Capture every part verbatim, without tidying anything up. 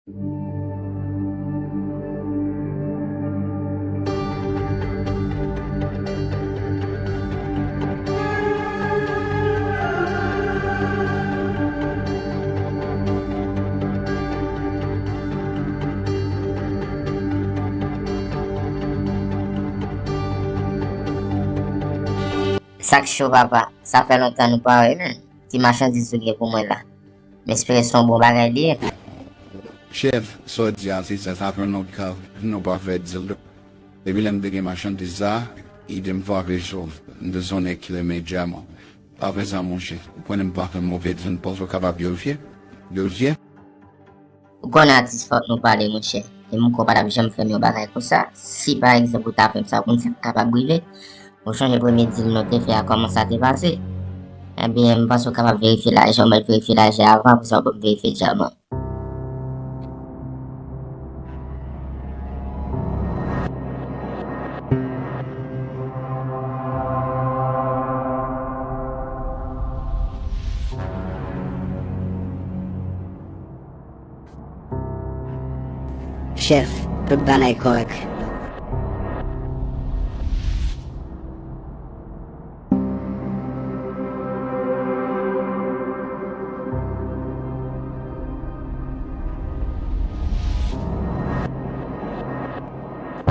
Sa k cho, papa? Sa fè lontan nou pa wè, men. Ki machandiz ou gen pou mwen la? M espere se yon bon bagay li ye. Chèf, sa w di a, se sa, sa fè lontan nou pa fè dil. Depi lè m te gen machandiz sa, li di m frape cho. M te sonnen ki renmen dyaman. Apre sa, monchè, ou konnen m pa fè move dil, m panse w kapab verifye. Verifye. Ou konnen atis fòk nou pale, monchè. E m kwè w pa t ap janm fè m yon bagay konsa. Si pa egzanp ou ta fè m sa, ou konn sa k kapab rive. Ou chonje premye dil nou te fè a, kòman sa te pase? Ebyen, m panse w kapab verifye lajan, ou mèt verifye lajan avan, apre sa w ban m verifye dyaman. Chèf, tout bagay kòrèk.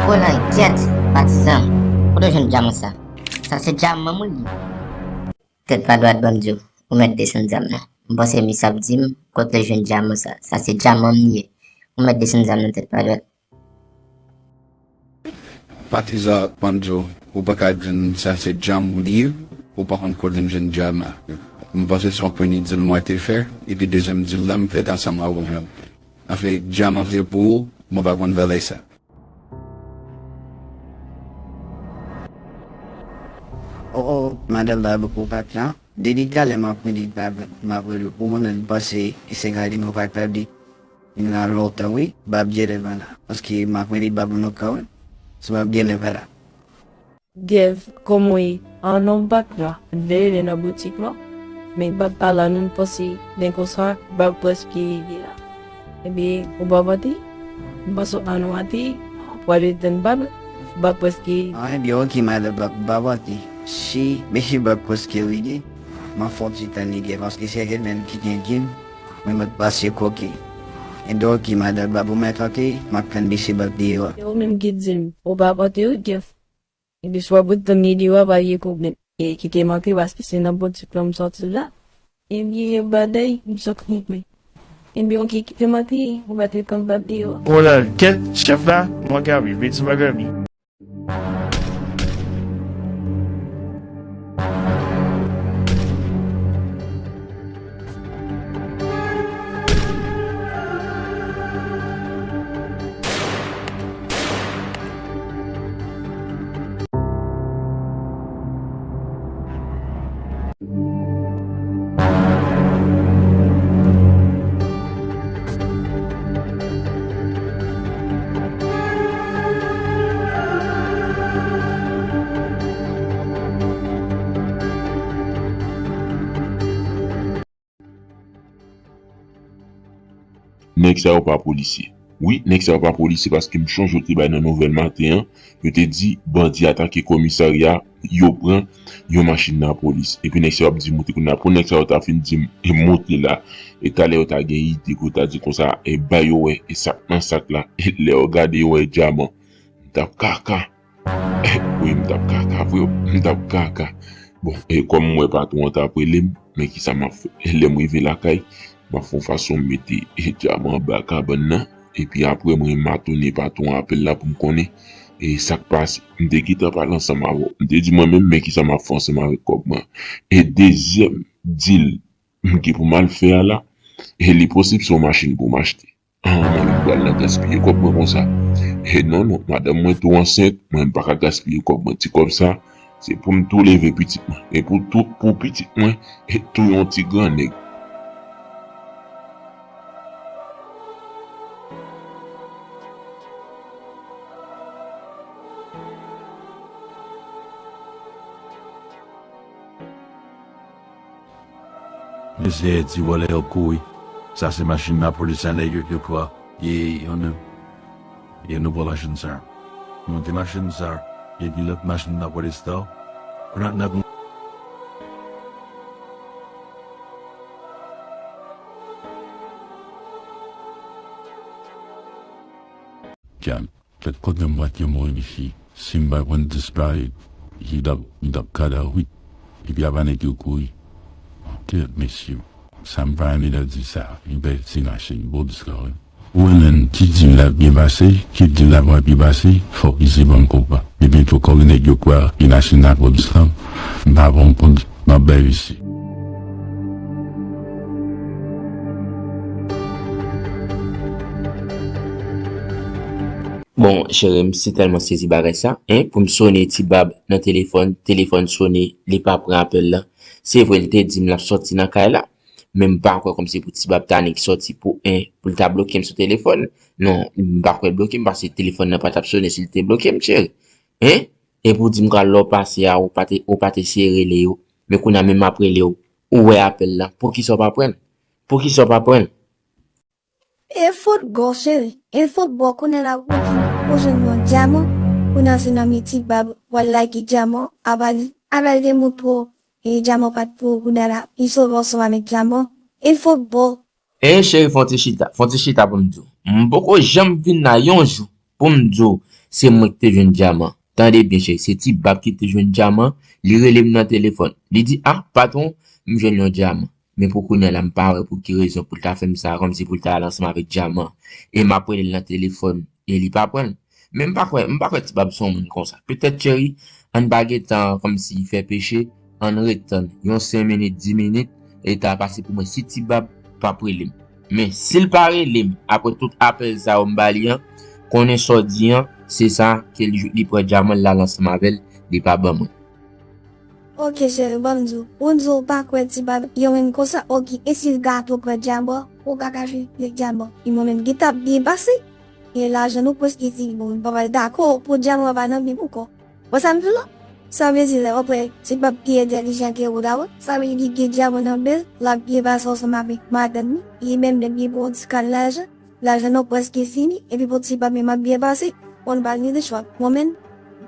Konan, kyèt, patizan. Kote w jwenn dyaman sa? Sa se dyaman mwen li. Tèt pa dwat, banm di w, ou mèt desann zam nan. M panse misye ap di m kote l jwenn dyaman sa. Sa se dyaman m li ye. Ou mèt desann zam nan, tèt pa dwat. Patizan, banm di w, ou pa ka di m sa se dyaman ou li ye, ou pa konn kote m jwenn dyaman. M panse se yon premye dil mwen te fè, epi dezyèm dil la m fè t ansanm avè w menm. Anfen, dyaman se pou ou, mwen pa konn valè sa. O, o, madanm Bab, ou pa t la? Depi talè m ap rele Bab, m ap rele w pou mwen menm, m panse se gade nou pa t ap di. Li la lontan wi, Bab genlè pa la. Paske m ap rele Bab anlo ka wi. Se Bab genlè pa la. Dev, kòman w ye? An non, m pa t la. M te rele nan boutik lan. Men Bab pa la non, m panse, men konsa, Bab prèske rive la. Ebyen, ou pa pati? M panse w pa nou pati. W ale tann Bab. Bab prèske. Ah, ebyen, oke, madanm Bab, m pa pati. Si mesye Bab prèske rive, m ap fè yon ti tann li dèyè, paske se li menm ki gen di m, mwen mèt pase koke. Ebyen, oke, madanm Bab, ou mèt antre, m ap tann mesye Bab deyò. E ou menm ki di m, ou pa pati wi, Dev. Epi si w ap ret tann li deyò, pa gen pwoblèm. E kite m antre, paske se nan boutik lan m sòti la. Ebyen, bagay, m sot konprann. Ebyen, oke, kite m antre, ou mèt ret tann Bab deyò. O la, kèt, chèf la, m angaje, vle di m angaje. Nèg sa yo pa polisye. Wi, nèg sa yo pa polisye, paske m chonje yo te bay nan nouvèl maten an, yo te di bandi atake komisarya, yo pran yon machin lapolis. Epi nèg sa yo ap di m, moute kounye a, pou nèg sa yo ta fin di m, e moute la, e talè yo ta gen ide pou yo ta di konsa, e bay yo wè, e sak nan sak la, e lè yo gade yo wè dyaman. M t ap kaka. Wi, m t ap kaka vre, m t ap kaka. Bon, e kòm m wè patwon an t ap rele m, men kisa m ap fè? Lè m rive lakay, m ap fè yon fason m mete, e, dyaman anba kabann nan, epi apre mwen matounen patwon an apèl la pou m konnen, e, sa k pase. M te gentan pale ansanm avè w. M te di mwen menm, men kisa m ap fè ansanm avèk kòb mwen. E dezyèm dil m gen pou m al fè a la, e li posib se yon machin pou m achte. Ah, mwen menm pral nan gaspiye kòb mwen konsa. E non, non, madanm mwen tou ansent, mwen m pa ka gaspiye kòb mwen. Ti kòb sa, se pou m tou leve pitit mwen. E pou tou, pou pitit mwen, e tou yon ti grannèg. Mesye di vòlè yo kouri. Sa se machin lapolis la nèg yo te pran. E yon nou, e nou pran machin sa. Nou te machin sa, epi lòt machin nan pran Esther. Kounye a n ap Jan, fèt kote m pral te mouri, mesye. Si m pa konn disparèt, li t ap, li t ap kadav, wi. Epi apa nèg yo kouri. Kèt, mesye. Sa m pa renmen nan di sa, li bèl ti machin, bon diskan, wi. Ou wè menm, ki di m l ap byen pase, ki di m l ap mal byen pase, fòk li se bann konpa. Epi tou, kòm nèg yo kwè, e machin nan bon diskan, m pa bon pou m ap bay mesye. Bon, cheri, m si tèlman sezi bagay sa, en, pou m sone Ti Bab nan telefòn, telefòn sone, li pa pran apèl la. Se vre, li te di m l ap sòti nan kay la, men m pa kwè kòmsi pou Ti Bab ta nik sòti pou, en, pou l ta bloke m sou telefòn. Non, m pa kwè l bloke m, paske telefòn nan pa t ap sone si l te bloke m, cheri. En? E pou di m kwa lè w pase a, ou pa te, ou pa te eseye rele yo. Men kounye a menm m ap rele w, ou wè apèl la. Poukisa w pa pran l? Poukisa w pa pran l? E fout bon, cheri, e fout bon, kounye a la ou jwenn, ou jwenn yon dyaman, kounye a se nan men Ti Bab w al lage dyaman, apa li, apa li te montre w, e dyaman pa t pou ou, kounye a la, li sove w ansanm avèk dyaman, e fout bon. E cheri, fè yon ti chita, fè yon ti chita pou m di w. M poko janm vin la yon jou pou m di w se mwen ki te jwenn dyaman. Tande byen, cheri, se Ti Bab ki te jwenn dyaman, li rele m nan telefòn. Li di, ah, patwon, m jwenn yon dyaman. Men pou kounye a la, m pa wè pou ki rezon pou l ta fè m sa, kòmsi pou l ta al ansanm avèk dyaman. E m ap rele l nan telefòn, e li pa pran l. Men m pa kwè, m pa kwè Ti Bab se yon moun konsa. Petèt, cheri, ann pa gentan kòmsi fè peche, ann ret tann yon senk minit, dis minit, e ta pase pou mwen si Ti Bab p ap rele m. Men, si l pa rele m, apre tout apèl sa yo m ba li an, konnen sa w di an, se sa ke li, li pran dyaman l la ansanm avè l, li pa ban mwen. Ok, cheri, ban m di w. Ou di w pa kwè Ti Bab yon moun konsa, ok, e si l gato pran dyaman, ou ka kache li dyaman. E mwen menm, ki t ap byen pase, e lajan nou prèske fini, bon, m pa pral dakò pou dyaman pa nan men m ankò. Wè sa m di w la? Sa vle di lè w ap wè Ti Bab pi entèlijan ke ou la wè, sa vle di li gen dyaman nan men l, l ap byen pase ansanm avèk madanm li, li menm li gen bon ti kal lajan, lajan nou prèske fini, epi pou Ti Bab menm ap byen pase, bon l pa gen lechwa. Mwen menm,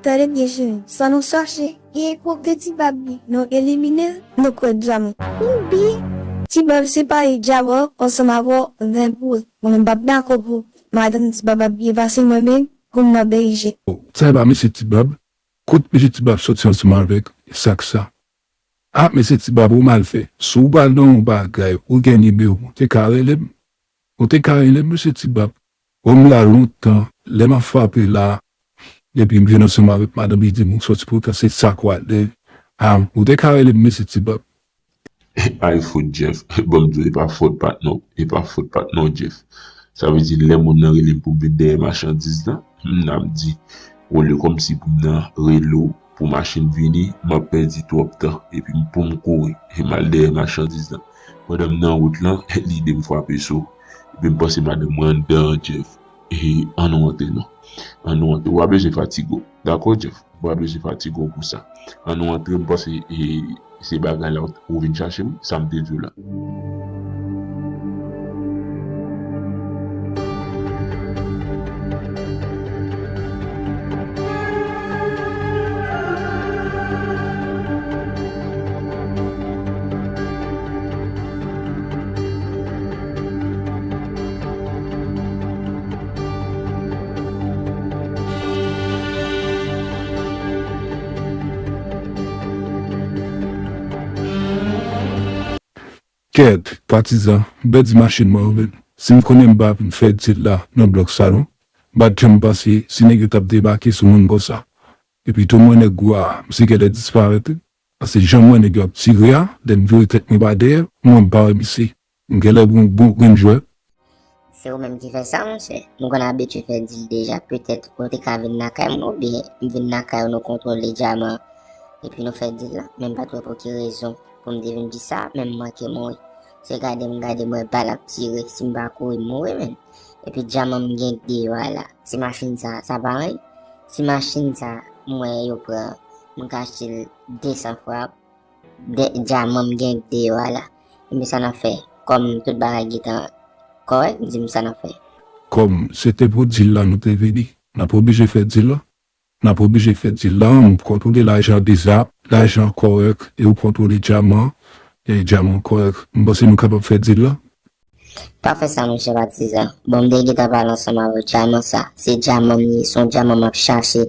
tande byen cheri, sa nou chache, e kote Ti Bab ye, nou elimine l, nou kwè dyaman. Oubyen, Ti Bab separe dyaman ansanm avè w, ven pou l. Mwen menm m p ap dakò pou madanm Ti Bab ap byen pase, mwen menm, pou m nan bèyije. Sa e pa mesye Ti Bab? Kot mesye Ti Bab soti ansanm avèk sak sa? Ah, mesye Ti Bab, ou mal fè. Si w pral nan yon bagay, ou gen nimewo m, ou te ka rele m. Ou te ka rele m, mesye Ti Bab. Bon, m la lontan, lè m ap frape la, epi m vin ansanm avèk madanm, li di m ou soti pou w ta se sak w ale. Ah, ou te ka rele m, mesye Ti Bab. Ay fout Jeff, ban m di w e pa fòt pa t non, e pa fòt pa t non Jeff. Sa vle di lè moun nan rele m pou m vin dèyè machandiz lan, m nan m di, olye kòmsi pou m nan rele w pou machin vini, m ap pèdi twòp tan, epi m pou m kouri, e m al dèyè machandiz lan. Pandan m nan wout lan, li di m frape sou, epi m panse madanm mwen anndan an Jeff. E ann nou antre non. Ann nou antre, w pa bezwen fatige w. Dakò Jeff? Ou pa bezwen fatige w pou sa. Ann nou antre, m panse e se bagay la ou vin chache wi, sa m te di w la. Kèt, patizan, m pèdi machin mwen wi menn. Si m konnen m pa vin fè dil la nan blòk sa non, m pa t janm panse si nèg yo t ap debake sou moun konsa. Epi tou m wè nèg gwo a, misye genlè disparèt wi. Paske jan m wè nèg yo ap tire a, lè m vire tèt mwen pa dèyè, mwen m pa wè misye. M genlè bon bon grenn jwè. Se ou menm ki fè sa, monchè. Nou konn abitye fè dil deja. Petèt, ou te ka vin lakay mwen, oubyen m vin lakay ou, nou kontwole dyaman an, epi nou fè dil la. Men m pa t wè pou ki rezon pou m te vin di sa, men m manke mouri. Se gade m gade m wè bal ap tire, si m pa kouri, m mouri, menn. Epi dyaman m gen deyò a la, ti machin sa, sa pa anyen. Ti machin sa, m wè yo pran, m ka achte l de san fwa. Dyaman m gen deyò a la. Ebyen sa n ap fè? Kòm tout bagay gentan kòrèk, di m sa n ap fè. kòm se te pou dil la nou te vini, n ap oblije fè dil la. N ap oblije fè dil la, m kontwole lajan deza, lajan kòrèk, e ou kontwole dyaman, e dyaman kòrèk. M panse nou kapab fè dil la. Pa fè sa, monchè Patizan. Bon, m te gentan pale ansanm avè w, dyaman sa, se dyaman m ye, se yon dyaman m ap chache.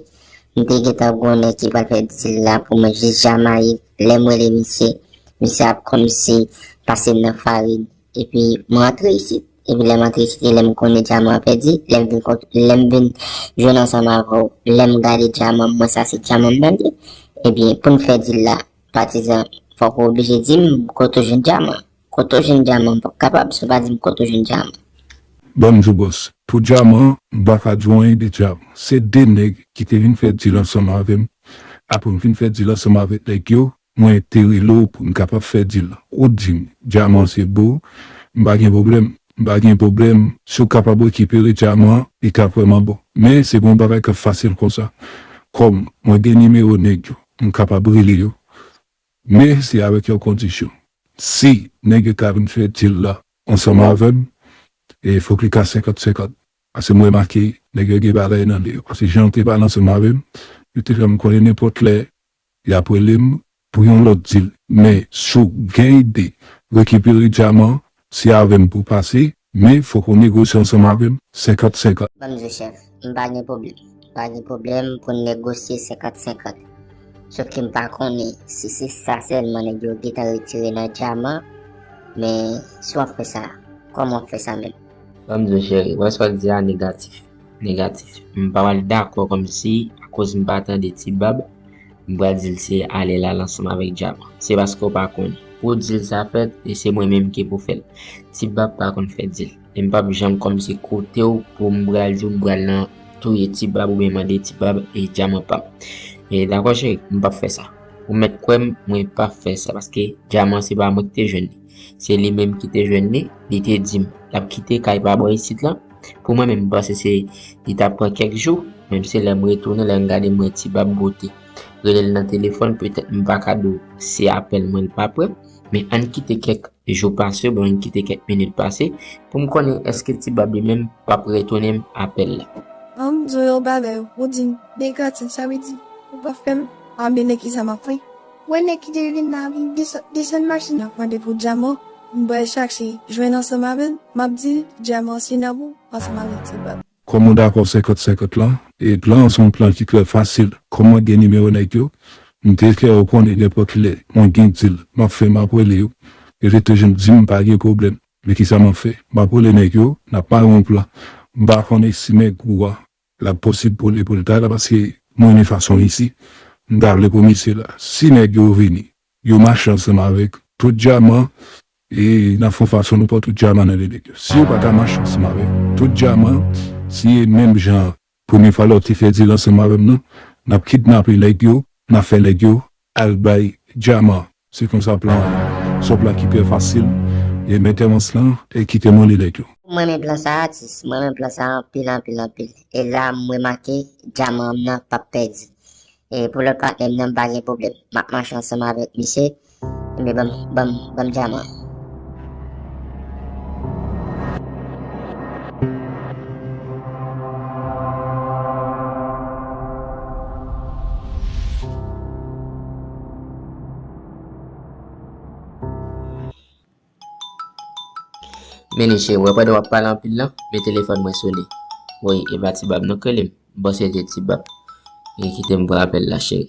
M te gentan gen yon nèg ki pral fè dil la pou mwen jis Jamayik. Lè m rele misye, misye ap kòmsi pase m nan farin. Epi m rantre isit. Epi lè m antre isit, e lè m konnen dyaman an pèdi, lè m vin kont-, lè m vin jwenn ansanm avè w, lè m gade dyaman m wè sa se dyaman m nan li, ebyen, pou n fè dil la, Patizan, fòk ou oblije di m kote w jwenn dyaman. Kote w jwenn dyaman, m p ap kapab si w pa di m kote w jwenn dyaman. Ban m di w, bòs, pou dyaman, m pa ka di w anyen de dyaman. Se de nèg ki te vin fè dil ansanm avè m. Apre m fin fè dil ansanm avèk nèg yo, mwen te rele w pou n kapab fè dil la. Ou di m, dyaman se bon, m pa gen pwoblèm. M pa gen pwoblèm. Si w kapab rekipere dyaman an, li t ap vrèman bon. Men se pa yon bagay k ap fasil konsa. Kòm mwen gen nimewo nèg yo, m kapab rele yo. Men se avèk yon kondisyon. Si nèg yo ka vin fè dil la ansanm avè m, e fòk li ka senkant senkant. Paske mwen remake nèg yo gen bagay nan men yo. Paske jan yo te pale ansanm avè m, yo te fè m konnen nenpòt lè y ap rele m pou yon lòt dil. Men si w gen ide rekipere dyaman, se avè m pou w pase, men fòk ou negosye ansanm avè m senkant senkant. Ban m di w, chèf, m pa gen pwoblèm. M pa gen pwoblèm pou n negosye senkant senkant. Sòf ke m pa konnen si se sa sèlman nèg yo gentan retire nan dyaman, men si w ap fè sa, kòman w ap fè sa menm? Ban m di w, cheri, wè sa w di a negatif. Negatif. M pa pral dakò kòmsi, akoz m pa tande Ti Bab, m pral di l se ale l al ansanm avèk dyaman. Se paske w pa konnen. Pou dil sa fèt, e se mwen menm ki pou fè l. Ti Bab pa konn fè dil. E m p ap janm kòmsi koute w pou m pral di w m pral nan touye Ti Bab oubyen mande Ti Bab e dyaman pa m. E dakò, cheri, m p ap fè sa. Ou mèt kwè m, mwen p ap fè sa, paske dyaman se pa mwen ki te jwenn li. Se li menm ki te jwenn li, li te di m l ap kite kay pa bò isit lan. Pou mwen menm, m panse se, li t ap pran kèk jou, menm se lè m retounen, lè m gade m wè Ti Bab bote. Rele l nan telefòn, petèt m pa ka di w se apèl mwen l pa pran, men ann kite kèk jou pase, oubyen ann kite kèk minit pase, pou m konnen èske Ti Bab li menm p ap retounen m apèl la. Ban m di w yon bagay, ou di m negatif, sa vle di ou p ap fè m, a, men nèg ki sa m ap fè? Wè nèg ki te vin la, vin desann, desann machin nan, mande pou dyaman, m pral chache jwenn ansanm avè l, m ap di l dyaman se nan men w ansanm avèk Ti Bab. Kòm ou dakò senkant senkant lan, e plan an se yon plan ki trè fasil. Kòm mwen gen nimewo nèg yo, m te fè yo konnen nenpòt lè mwen gen dil, m ap fè, m ap rele yo. Yo te toujou di m pa gen pwoblèm. Men kisa m ap fè? M ap rele nèg yo, n ap mare yon plan. M pa konnen si nèg ou a l ap posib pou li, pou li ta la, paske mwen renmen fason l isi. M ta vle pou misye la. Si nèg yo vini, yo mache ansanm avèk tout dyaman, e n ap fè yon fason nou pran tout dyaman nan men nèg yo. Si yo pa ta mache ansanm avèk tout dyaman, si e menm jan premye fwa lè w te fè dil ansanm avè m nan, n ap kidnape nèg yo, n ap fè nèg yo al bay dyaman. Se konsa plan an ye. Se yon plan ki trè fasil. E mentènans lan, e kite m rele nèg yo. Mwen renmen plan sa a, atis. Mwen renmen plan sa a anpil, anpil, anpil. E la, m remake, dyaman m nan p ap pèdi. E pou lòt patnè m nan, m pa gen pwoblèm. M ap mache ansanm avèk misye. Ebyen, ban m, ban m, ban m dyaman. Men cheri, w wè pandan w ap pale anpil lan, men telefòn mwen sone. Wi, e pa Ti Bab non k rele m. M panse se Ti Bab. E kite m pran apèl la, cheri.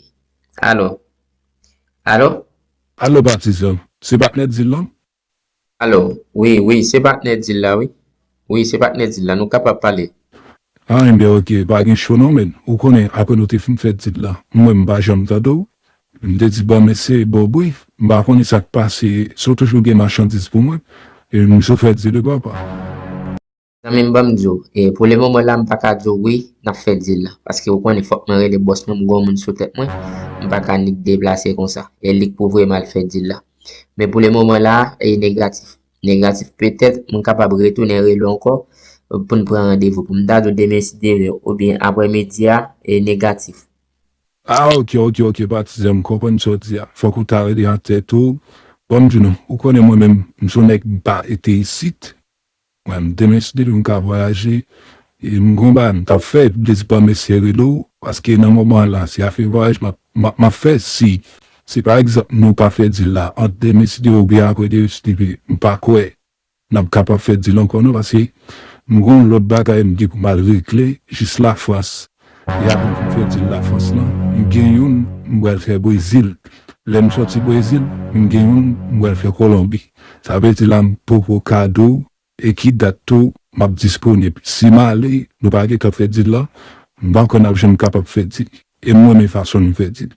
Alo? Alo? Alo, patizan. Se patnè dil lan? Alo? Wi, wi, se patnè dil la, wi. Wi, se patnè dil la. Nou kapab pale. Ah, enben, oke, pa gen cho non, men. Ou konnen, apre nou te fin fè dil la, mwen, m pa janm tande w. M te di, bon, mesye, bon, bri. M pa konnen sa k pase. Si w toujou gen machandiz pou mwen, e m sou fè dil, papa. Zanmi m, ban m di w, e, pou le moman la, m pa ka di w wi, n ap fè dil la. Paske ou konnen, fòk mwen rele bòs mwen, m gen yon moun sou tèt mwen, m pa ka nik deplase konsa. E li k pou voye m al fè dil la. Men pou le moman la, e negatif. Negatif, petèt, mwen kapab retounen rele w ankò, e, pou n pran randevou. Pou m ta di w demen, si Dye vle, oubyen aprèmidi a, e negatif. Ah, oke, oke, oke, patizan, m konprann sa w di a. Fòk ou ta rele an tèt ou. Ban m di w non, ou konnen mwen menm, m se yon nèg m pa rete isit. Mwen, demen, si Dye vle, m ka vwayaje. E m gon bagay m t ap fè, m te di ban mesye rele w, paske nan moman la, si afè vwayaj, m ap, m ap, m ap fè, si, si pa egzanp, nou pa fè dil la, ant demen, si Dye vle, oubyen apre demen, si Dye vle, m pa kwè n ap kapab fè dil ankò non, paske m gon lòt bagay m gen pou m al regle jis Lafrans. E apre m fin fè dil Lafrans lan, m gen youn m pral fè Brezil. Lè m sòti Brezil, m gen youn m pral fè Kolonbi. Sa vle di la m poko ka di w e ki dat tou m ap disponib. Si m ale, nou pa gentan fè dil la, m pa kwè n ap janm kapab fè dil. E m renmen fason nou fè dil.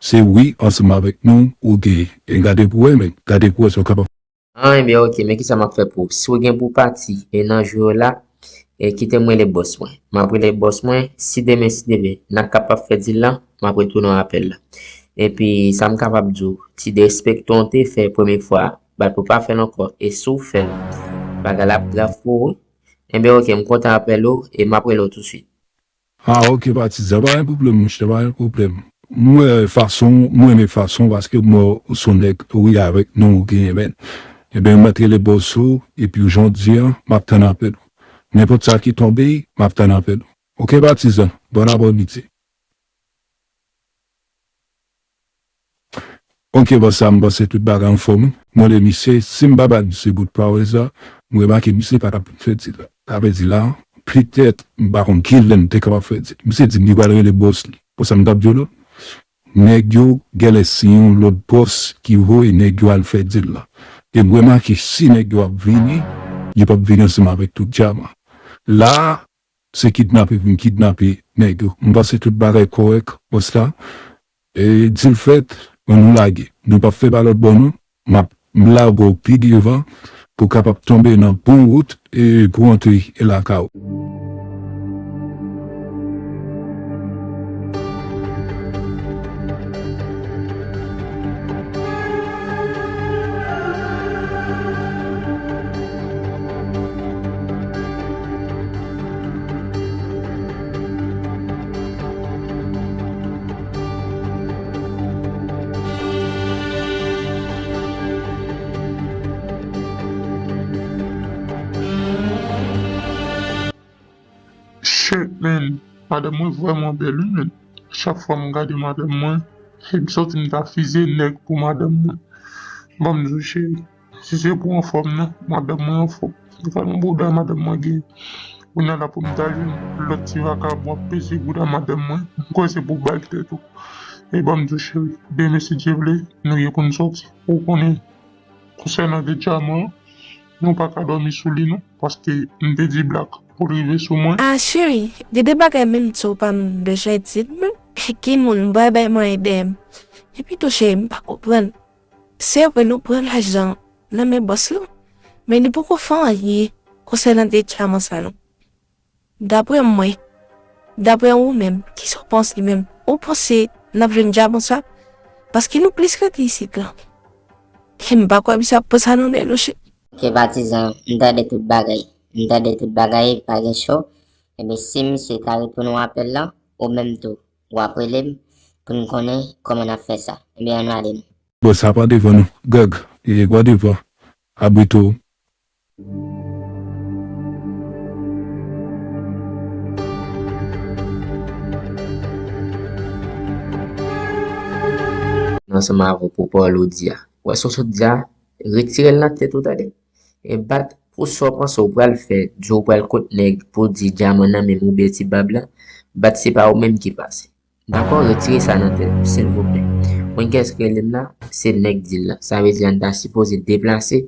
Se wi ansanm avèk nou ou genyen. E gade pou wè, men gade pou wè si w kapab. An, ebyen, oke, men kisa m ap fè pou ou? Si w gen pou w pati e nan jou yo la, e kite m rele bòs mwen. M ap rele bòs mwen, si demen, si Dye vle, n ap kapab fè dil lan, m ap retounen w apèl la. Epi, sa m kapab di w, ti derespekte w te fè premye fwa a, bat pou w pa fè l ankò. E si w fè l, bagay la ap grav pou ou wi. Enben, oke, m kontan apèl ou e m ap rele w tousuit. Ah, ok, patizan, pa gen pwoblèm, monchè, pa gen pwoblèm. M wè fason, m renmen fason w, paske m wè w se yon nèg, wi, avèk non w genyen, men. Ebyen, m mèt rele bòs ou, epi jan w di a, m ap tann apèl ou. Nenpòt sa ki tonbe, m ap tann apèl ou. Ok, patizan, bòn aprèmidi. Ok, bòs la, m panse tout bagay anfòm wi. M rele misye, si m pa bat misye bout pawòl sa, m remake misye pa t ap fè dil la. Sa vle di la, petèt, m pa konn kilè m te kapab fè dil. Misye di m li pral rele bòs li. Pou sa m t ap di w la, nèg yo genlè se yon lòt bòs ki voye nèg yo al fè dil la. E m remake si nèg yo ap vini, yo p ap vini ansanm avèk tout dyaman. La, se kidnape vin kidnape nèg yo. M panse tout bagay kòrèk, bòs la. E dil fèt, ann nou lage. Nou p ap fè pa lòt bò non. M ap, m lage w pi devan pou w kapab tonbe nan bon wout e pou w antre lakay ou. Shit, man. Madanm mwen vrèman bèl wi, man. Chak fwa m gade madanm mwen, e m santi m ta fize nèg pou madanm mwen. Ban m di w, cheri, si se pou anfòm nan, madanm mwen anfòm. Gad yon bouda madanm mwen gen. Kounye a la pou m ta jwenn lòt ti vakabon ap peze bouda madanm mwen, m kwè se pou bal tèt ou. E ban m di w, cheri, demen si Dye vle, nou ye pou n sòti. Ou konnen, konsènan de dyaman an, nou pa ka dòmi sou li non, paske m te di Black pou l rive sou mwen. Ah cheri, gen de bagay menm si w pa bezwen di m, ki moun m pral bay manyen dèyè m? Epi tou cheri, m pa konprann. Se vre nou pran lajan nan men bòs lan, men li poko fè anyen konsènan de dyaman sa non. Daprè mwen, daprè ou menm, kisa w panse menm? Ou panse n ap jwenn dyaman sa? Paske nou plis rete isit la. E m pa kwè misye ap pran sa nan men nou cheri. Ok patizan, m tande tout bagay. M tande tout bagay, pa gen cho. Ebyen si misye ta retounen w apèl lan, ou menm tou, w ap rele m pou n konnen kòman n ap fè sa. Ebyen ann ale non. Bon, sa pa devan nou. Greg, e gwa devan. Abrito. Ansanm avè w pou pawòl ou di a. Wè sa w sot di a, retire l nan tèt ou tande. E bat pou sa w panse w pral fè, di w pral kot nèg pou di dyaman nan men m oubyen ti bab la, bat se pa ou menm ki pase. Dakò, retire sa nan tèt ou, silvouplè. Mwen kiyès ki rele m la, se nèg dil la. Sa vle di an ta sipoze deplase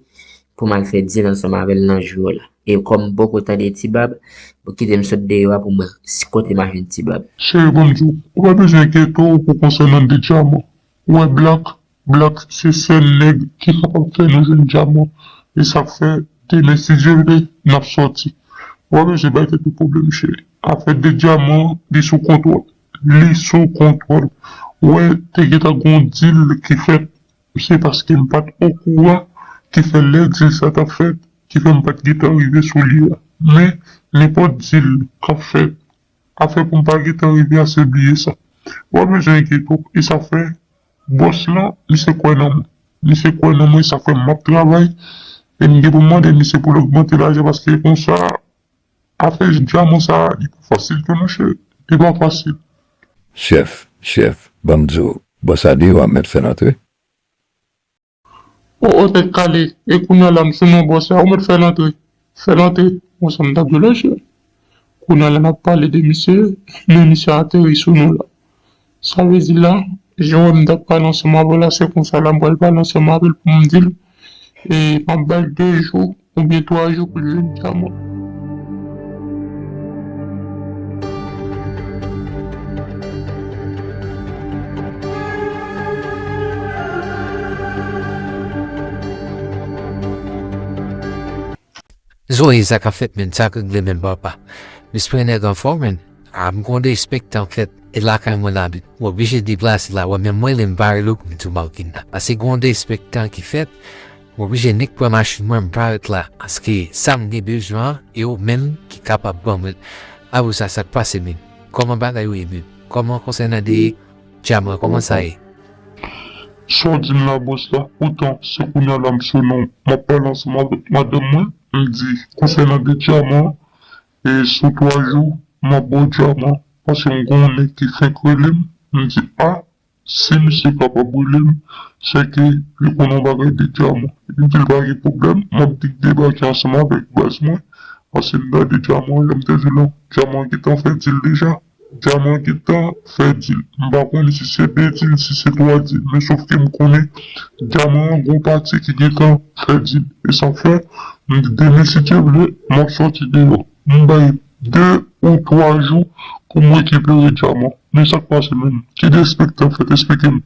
pou m al fè dil ansanm avè l nan jou yo la. E kòm m poko tande ti bab, bon kite m sot deyò a pou m wè si kote m a jwenn ti bab. Cheri ban m di w, ou pa bezwen enkyete w pou konsènan de dyaman. Ou wè Black, Black se sèl nèg ki kapab fè nou jwenn dyaman. E sa k fè demen si Dye vle, n ap sòti. Ou pa bezwen bay tèt ou pwoblèm cheri. Afè de dyaman an, li sou kontwòl. Li sou kontwòl. Ou wè, te gentan gen yon dil ki fèt. Se paske m pa t okouran ki fè lè dil sa t ap fèt, ki fè m pa t gentan rive sou li a. Men, nenpòt dil k ap fèt, afè pou m pa gentan rive a se bliye sa. Ou pa bezwen enkyete w. E sa fè, bòs lan, misye kwè nan mwen. Misye kwè nan mwen, sa fè m ap travay. E m gen pou m mande misye pou l ogmante lajan paske konsa, afè dyaman sa a, li pa fasil tou, monchè. Li pa fasil. Chèf, chèf, ban m di w, bòs la deyò a, m mèt fè l antre. O, o, tèt kale, e kounye a la, m sou non bòs la, ou mèt fè l antre. Fè l antre. Bon, sa m t ap di w la, chè. Kounye a la, n ap pale de misye, men misye ateri sou nou la. Sa vle di la, jan w wè m t ap pale ansanm avè w la, se konsa la, m pral pale ansanm avè l pou m di l, e m ap ba l de jou oubyen twa jou pou l jwenn dyaman. Zoe, sa k ap fèt menm, sa k regle menm, papa. Misprenè anfòm, menm. A, m gen yon derespektan k fèt, e lakay mwen la, m oblije deplase la, wè, menm mwen, lè m pa rele w pou m di w m ap vin la. Paske gen yon derespektan ki fèt, m oblije nik pran machin mwen, m parèt la. Paske sa m gen bezwen an, e ou menm ki kapab ban mwen l. Apre sa, sa k pase menm? Kòman bagay yo ye menm? Kòman konsènan de dyaman, kòman sa ye? Sa w di m la, bòs la, poutan, se kounye a la m sou non, m ap pale ansanm avèk madanm mwen, m di, konsènan de dyaman, e sou twa jou, m ap ba w dyaman, paske m gen yon nèg ki fenk rele m, m di, a, si misye kapab rele m, se ke li konn yon bagay de dyaman. Epi m di l pa gen pwoblèm, m ap vin debake ansanm avèk baz mwen, paske m gade dyaman an, jan m te di w lan, dyaman an gentan fè dil deja. Dyaman an gentan fè dil. M pa konnen si se de dil, si se twa dil, men sòf ke m konnen dyaman an gon pati ki gentan fè dil. E sa fè, m di demen, si Dye vle, m ap sòti deyò. M bay de ou twa jou pou m rekipere dyaman. Men sa k pase menm? Ki derespektan fèt? Esplike m.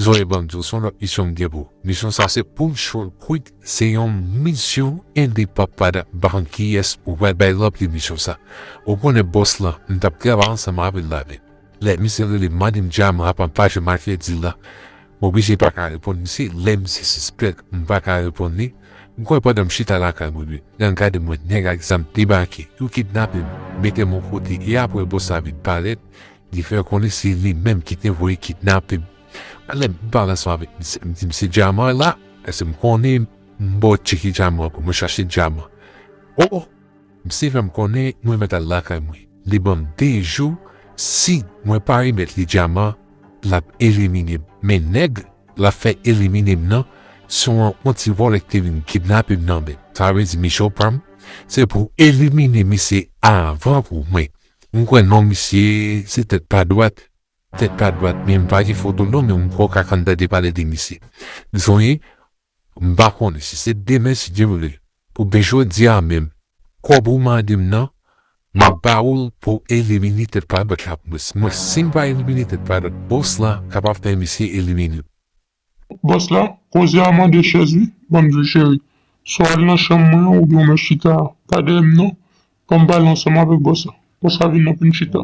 Zoe, ban m di w, se yon lòt misyon m gen pou ou. Misyon sa se pull short quick, se yon misyon ede papa da ban kiyès ou pral bay ranpli misyon sa. Ou konnen bòs lan, m t ap travay ansanm avè l la menm. Lè misye rele m, mande m dyaman apa m pa janm al fè dil la. M oblije pa ka reponn misye, lè misye sispèk m pa ka reponn li. M kwè pandan m chita lakay mwen, lè m gade mwen nèg ak zam debake, yo kidnape m, mete m yon kote, e apre bòs la vin parèt, li fè konnen se li menm ki te voye kidnape m. Lè m pale ansanm avèk misye, m di misye dyaman la, èske m konnen, m ba w tcheke dyaman pou mwen chache dyaman. O, misye fè m konnen mwen mèt al lakay mwen. Li ban m de jou, si mwen pa remèt li dyaman, l ap elimine m. Men nèg l ap fè elimine m nan, se yon, yon ti vòlè ki te vin kidnape m nan men m. Sa vle di misyon pa m, se pou elimine misye avan pou mwen. M kwè non misye, se tèt pa dwat, tèt pa dwat, men m pa gen foto l non, men m kwè w ka konn tande pale de misye. Zoe, m pa konnen si se demen, si Dye vle, oubyen jodi a menm, kòb ou mande m nan, m ap ba ou l pou w elimine tèt pa dwat la pou mwen. Mwen, si m pa elimine tèt pa dwat, bòs la kapab fè misye elimine m. Bòs la, koze a mande chèz wi, ban m di w cheri. Swa w al nan chanm mwen an oubyen w mèt chita pa dèyè m non. Ban m pale ansanm avèk bòs la. Bòs la vin nan pou n chita.